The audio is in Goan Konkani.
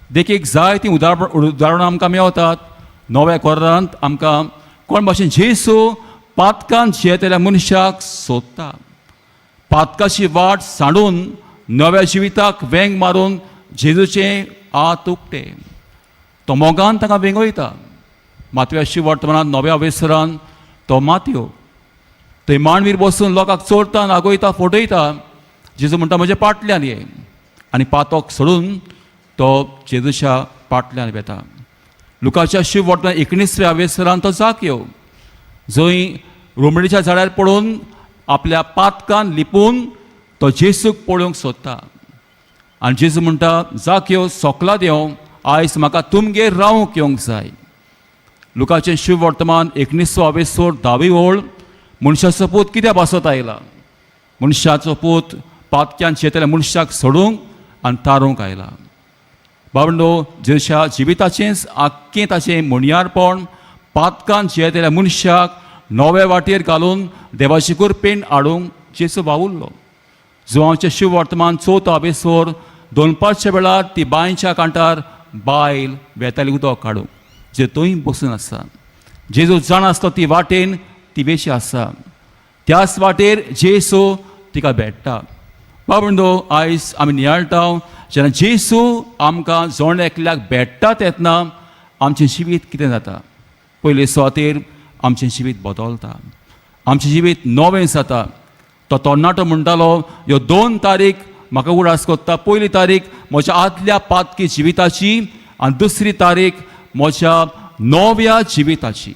देखीक जायतीं उदाहरणां आमकां मेवतात. नव्या कोरांत आमकां कोण भाशेन जेसू पातकान जियेतल्या मनशाक सोदता, पातकाची वाट सांडून नव्या जिविताक वेंग मारून जेजूचें आत उक्ते तो मोगान ताका वेंगयता. मातव्या वर्तमानांत नव्या वेसरान तो मातयो थंय मांडवीर बसून लोकांक चोरता, नागयता, फटयता. जेजू म्हणटा, म्हज्या पाटल्यान ये, आनी पातोक सोडून तो जेजूच्या पाटल्यान वेता. लुकाच्या शिव वर्तमान 19व्या वेसरान तो जाक जंय रुमडीच्या झाडार पडून आपल्या पातकान लिपून तो जेजूक पळोवंक सोदता आनी जेजू म्हणटा, जाक्यो, सोकला देंव, आयज म्हाका तुमगेर रावंक येवंक जाय. लुकाचें शिव वर्तमान 19वो आवेसोर 10वी ओळ, मनशाचो पूत कित्याक पासत आयला? मनशाचो पूत पातक्यान शेतल्या मनशाक सोडूंक आनी तारूंक आयला. बाबंडो, जेशा जिविताचेंच आख्खें ताचें मुणयारपण पातकान जियेतल्या मनशाक नवे वाटेर घालून देवाची कृपेन हाडूंक जेजू वावुरलो. जुवांचें शिव वर्तमान चवथो आबेसोर, दोनपारच्या वेळार ती बांयच्या कांठार बायल वेताली उदक काडूंक, जे थंय बसून आसा. जेजू जाण आसलो ती वाटेन ती वेशी आसा. त्याच वाटेर जेसू तिका भेट्टा. बाबंडो, आयज आमी नियाळटा, जेन्ना जेसू आमकां जण एकल्याक भेट्टा तेन्ना आमचें जिवीत कितें जाता? पयले सुवातेर आमचें जिवीत बदलता, आमचें जिवीत नवें जाता. तो तरणाटो म्हणटालो, ह्यो दोन तारीख म्हाका उडास कोत्ता. पयली तारीख म्हज्या आदल्या पातकी जिविताची आनी दुसरी तारीख म्हज्या नव्या जिविताची.